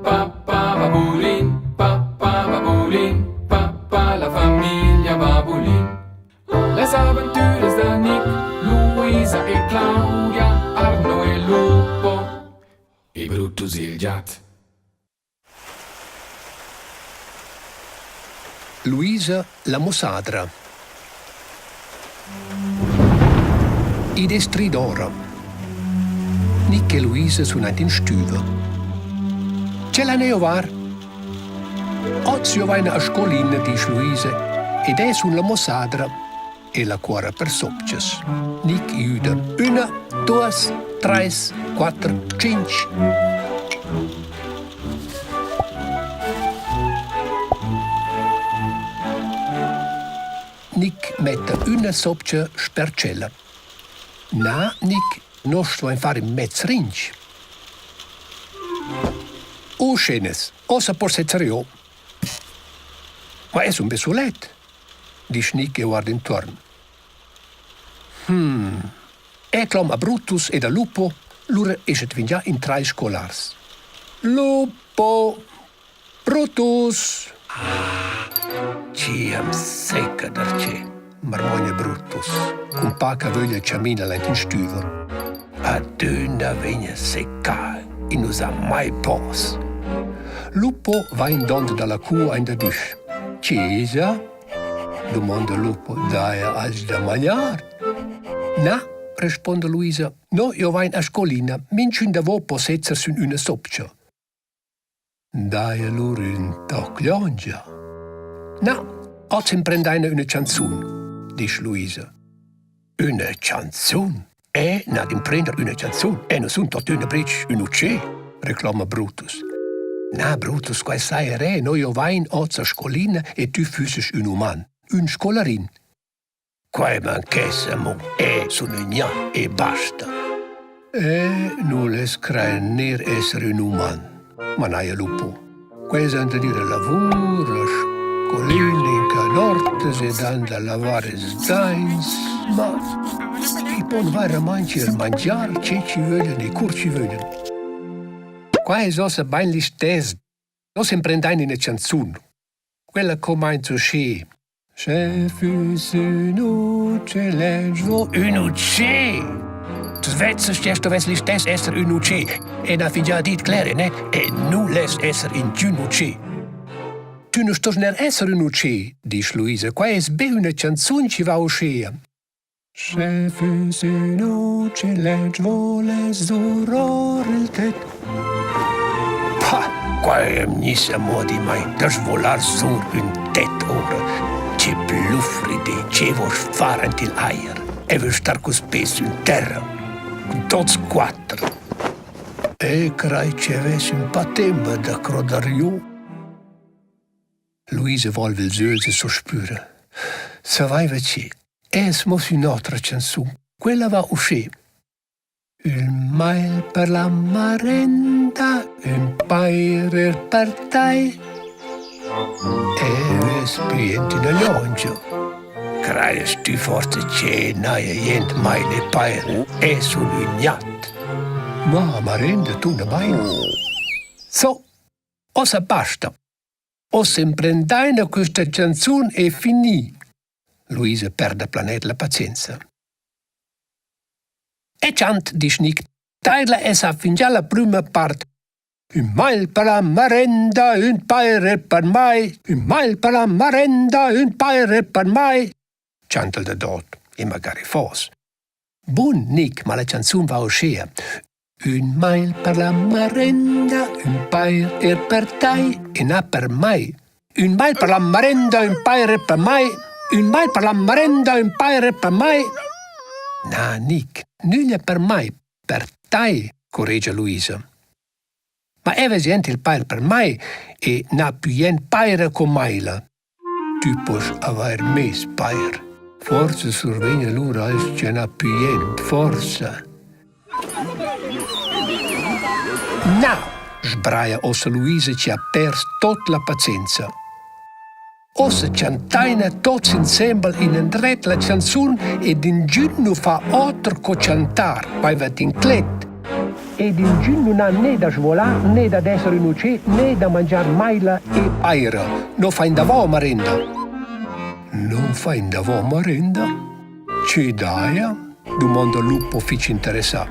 pa pa babulin, pa pa babulin, pa pa la famiglia Babulin. Las aventüras da Nick, Luisa e Claudia, Arno e Lupo e Brutus il giat. Luisa la mussadra. Id es trid'ora. Nic e Luisa sun aint in stüva. Che l'han eu var? Hoz jo vaina a scolina, disch Luisa, ed eu sun la mussadra. Ella cuorra per sopchas. Nic güda. Üna, duos, trais, quatter, tschinch. Nic metta üna sopcha sper tschella. Na, Nic, no stuain far ün mez rinch. Uschenas, ossa poss sezzer jo. Ma es ün be sulet, disch Nic e guarda intuorn. Hm, eu clom a Brutus ed a Lupo, lura eschet fingià in trais scolars. Lupo! Brutus! Chi am secca darcheu, marmogna Brutus, cun paca vöglia chamina l'aint in stüva. Adüna vegna seccà e nu sa mai pos. Lupo vain dond da la cua aint ad üsch. Chi esa? dumonda Lupo. Daja alch da mangiar? Na, responda Luisa, no, eu vain a scolina, minchün davo po sezzer sün üna sopcha. Daja lur ün toc liongia? Na, hoz imprendaina üna chanzun, disch Luisa. Üna chanzun? E na d'imprender üna chanzun, e nu sun tuottüna brich ün utschè, reclama Brutus. Na, Brutus, quai saja re, noi jo vain hoz a scolina e tü füssest ün uman, ün scolarin. Quai manchess amo, e sun ün gnà e basta. E nu less crair neir esser ün uman, manaja Lupo. Quels han da dir a lavur, a scolina in canortas ed han da lavar ils daints, ma i pon vairamaing eir mangiar che chi vöglian e cur chi vöglian. Qua es uossa bain listess. Nus imprendain üna chanzun. Quella cumainza uschè. Sche füss ün utschè Ün utschè! Tu vezzas che stovess listess esser ün utschè. E n'ha fingià dit cler, ne? E nu less esser inchün utschè. Tü nu stost neir esser ün utschè, disch Luisa. Qua es be üna chanzun chi va uschea. Sche füss ün utschè voless suror il tet. Pa, quai am gniss amo adimmaint da svolar sur ün tet ora. Che bluffridi, che vosch far ant il ajer e vögl star culs pes sün terra, cun tots quatter. E crai che vess ün pa temma da crodar giù. Luisa volva ils ögls e sospüra. Savaiva che es mo ün'otra chanzun. Quella va uschè. Ün mail per la marenda, ün pair per tai. Eu es plient üna liongia. Crajast tü forsa che n'haja jent mail e pair? Eu sun ün gnat. Ma marenda tuna bain. So, ossa basta. Oz emprendaina questa chanzun e finì. Luisa perda planet la pazienza. E chant, disch Nick, taidla esa fingià la prüma part. Ün mal per la marenda, ün paire per mai, ün mal per la marenda, ün paire per mai, chanta'l dadot, e magari fos. Bun, Nick, ma la chanzun va uschea. Ün mail per la marenda, ün pair er per tai e na per mai. Ün mail per la marenda, ün pair er per mai. Ün mail per la marenda, ün pair er per mai. Na, Nick, nüglia per mai, per tai, corregia Luisa. Ma eu vez jent il pair per mai e na pü jent paira co maila. Tü poss avair meis pair. Forsa survegna lura alch cha n'ha pü jent, forsa. Na, sbraja uossa Luisa chi ha pers tuot la pazienza. Uossa chantaina tuots insembel inandret la chanzun ed ingün nu fa oter co chantar, vaivat inclet. Ed ingün nun ha ne da svolar, ne dad esser ün utschè, ne da mangiar maila e paira. No fain davo marenda. No fain davo marenda? Che daja? dumonda Lupo fich interessà.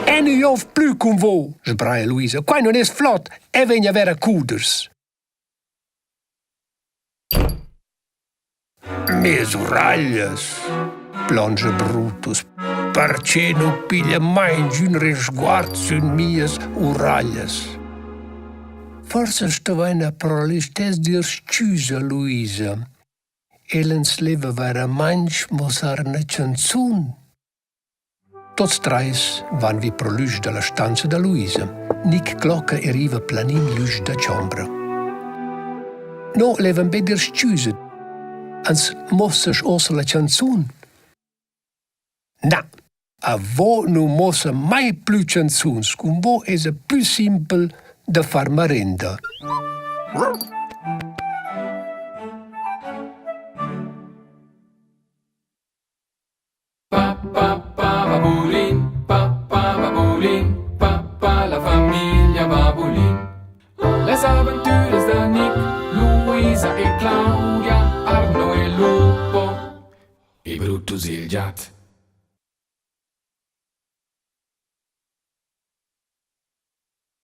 E nu giov plü cun vo, sbraja Luisa. Quai nun es flot, eu vegn a vera cuders. Mias uraglias, plongia Brutus, perche nu piglia mai ingün resguard sün mias uraglias? Forsa stovaina però listess dir s-chüsa, Luisa. El ans leva vairamaing muossar üna chanzun. Tuots trais van vi pro l'üsch da la stanza da Luisa. Nic clocca e riva planin l'üsch da chombra. No levan be dir s-chüsa. Ans muossasch uossa la chanzun? Na, a vo nu muossa mai plü chanzuns, cun vo esa plü simpel da far marenda. Pa pa pa babulin, pa pa babulin, pa pa la famiglia Babulin. Las aventuras da Nick, Luisa e Claudia, Arno e Lupo e Brutus il giat.